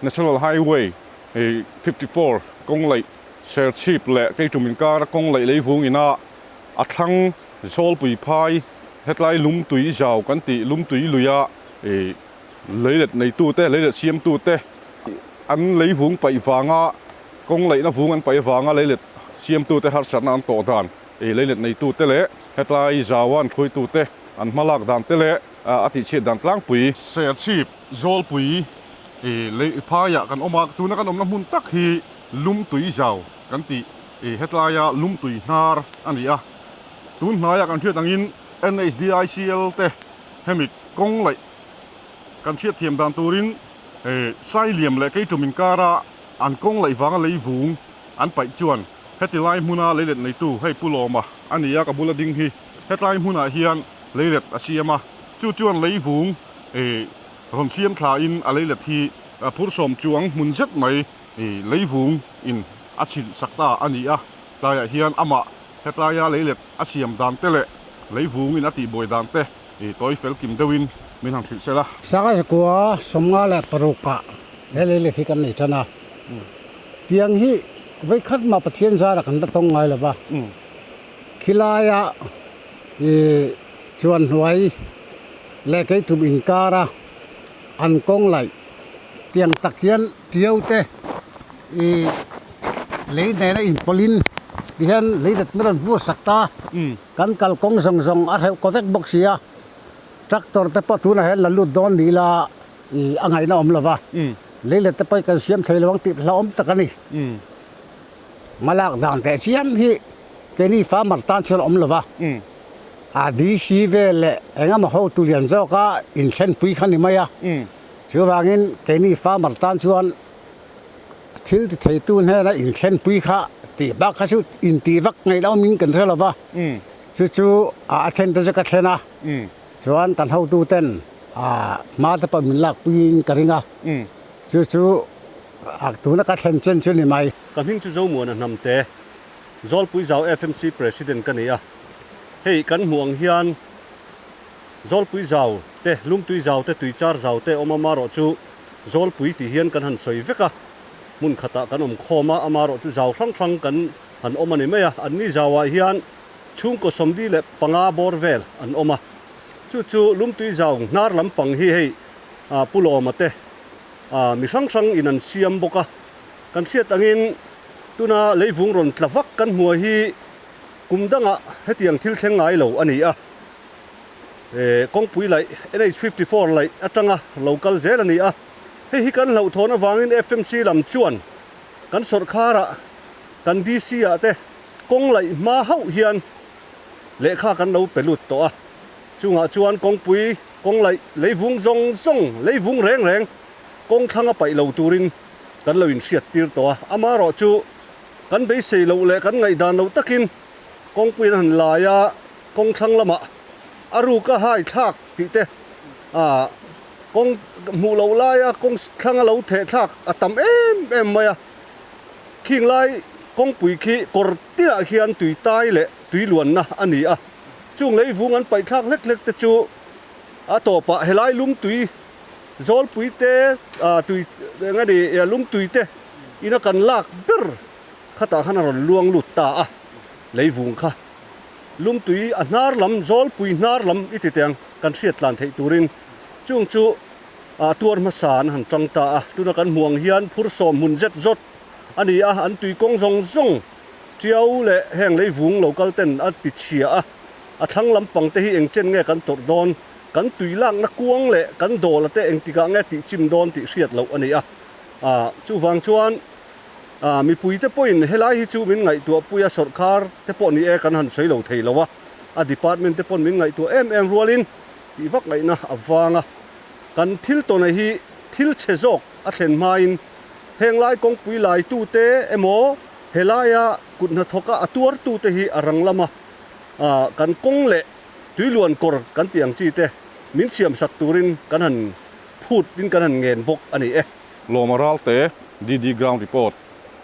National Highway 54 kawng laih Serchhip leh Keitum inkara kawng laih leivung ina a thlang Zawlpui phai hetlai Lumtui zau kan tih Lumtui luia leilet neitute leilet siamtute an leivung paih vanga kawng laihna vung an paih avanga leilet siamtute harsatna an tawh dan leilet neitute leh hetlai zaua an hruaitute an hmalak dan te leh a tihchhiat dan tlangpui. Serchhip Zawlpui lei phaiah kan awm a, tuna kan awmna hmun tak hi Lumtui zau kan tih hetlaia Lumtui hnar a ni a. Tun hnaiah kan hriat angin NHDICL te hemi kawng laih kan hriatthiam dan turin Sailiam leh Keitum inkara an kawng laih vanga lei vung an paih chuan heti lai hmuna leilet neitu hei Pu Lawma a ni a, ka bula ding hi hetlai hmunah hian leilet a siam a, chu chuan lei vung rawn siam thlain a leilet hi phursawm chuang hmun zet mai lei vung in a chhilh sak ta a ni a, tlaiah hian amah hetlaia leilet a siam dan te leh lei vung in a tihbuai dan te tawi fel kim deuhin min han hrilh sela. Sangha kua 56 ah he leilet hi kan nei tan a, tiang hi vawikhat mah Pathian zara kan la tawng ngai lo va, khilaia I chuan hnuai leh keitum inkara an kawng laih tiang tak hian tiau te i lei nena inpawlhin tihian lei dat mai rawn vur sak ta kan kalkawng zawng zawng a hreuh kaw vek bawk si a, tractor te pawh tunah hian la lut dawn ni ila i a ngaihna awm lo va, lei let te pawh hi kan siam thei lo ang tih hlauhawm tak a ni. Hmalak dan teh chiam hi keini farmer tan chuan a awm lo va, a DC vel leh eng emaw hotu lian zawka inthlenpui kha ni mai a, chuvangin keini farmer tan chuan thil ti theitu hnena inthlenpui kha tih bak kha chu intih vak ngaih loh awmin kan hre lo va, chu chu a thlen te chu ka thlen a, chuan kan hotu ten hma te pawh min lakpuiin ka ring a, chu chu A tuna ka thlen chen chu ni mai. Ka hming chu Zomuana Hnamte, Zawlpui Zau FMC President ka ni a. Hei kan hmuh ang hian Zawlpui Zau te, Lumtui Zau te, Tuichar Zau te awm amarawh chu Zawlpui tih hian kan han sawi vek a. Hmun khatah kan awm khawm a, amarawh chu zau hrang hrang kan han awm a ni mai a. Anni zauah hian chhungkaw 45 bawr vel an awm a. Chu chu Lumtui Zau hnar lampang hi hei Pu Lawma te mi hrang hrang in an siam bawk a, kan hriat angin tuna leivung rawn tla vak kan hmuai hi kum dangah hetiang thil thleng ngai lo a ni a, kawngpui laih NH 54 laih atanga lo kal zel a ni a, hei hi kan hlauhthawn avangin FMC lam chuan kan sawrkharah kan DC ah te kawng laih hma hauh hian lehkha kan lo pe lut tawh a, chungah chuan kawngpui Kawng laih leivung zawng zawng, leivung reng reng kawng thlang a paih lo turin kan lo inhriat tir tawh a. Amaherawh chu kan beisei loh leh kan ngaihdan loh takin kawngpuiin a han lai a, kawng thlang lamah a ruk a hai thlak tih te, ah kawng hmuh loh laia kawng thlang a lo theh thlak a tam em em mai a. Khing lai kawngpui khi kawr tinah khian tui tai leh tui luanna a ni a. Chung leivung an paih thlak hlek hlek te chu a tawpah helai lumtui zawlpui te tui eng a ni lumtui te ina kan lak ber khatah khan a rawn luang lut ta a, leivung kha lumtui a hnar lam zawlpui hnar lam i ti teh ang kan hriat tlan theih turin chung chu a tuar hmasa an han tang ta a, tuna kan hmuh ang hian phur sawm hmun zet zawt a ni a, an tui kawng zawng zawng Tiau leh heng leivung lo kal ten a ti chhia a, a thlang lampang te hi eng chen nge kan tawrh dawn, kan tui lakna kuang leh kan dawla te eng tikah nge tih chim dawn tih hriat loh a ni a. Chuvang chuan mipui te pawhin helai hi chu min ngaihtuah pui a, sawrhkar te pawh ni e kan han sawi lo thei lo a, a department te pawn min ngaihtuah em em rualin tih vak ngaihna a vang a. Kan thil tawna hi thil chhe zawk a thlen hmain heng lai kawngpui laitute emaw Helaia kut hnathawka a tuartute hi a rang lama kan kawng leh tuiluan kawr kan tih ang chi te min siamsak turin kan han phut in kan han ngen bawk a ni e. Lawma Ralte, DD Ground Report.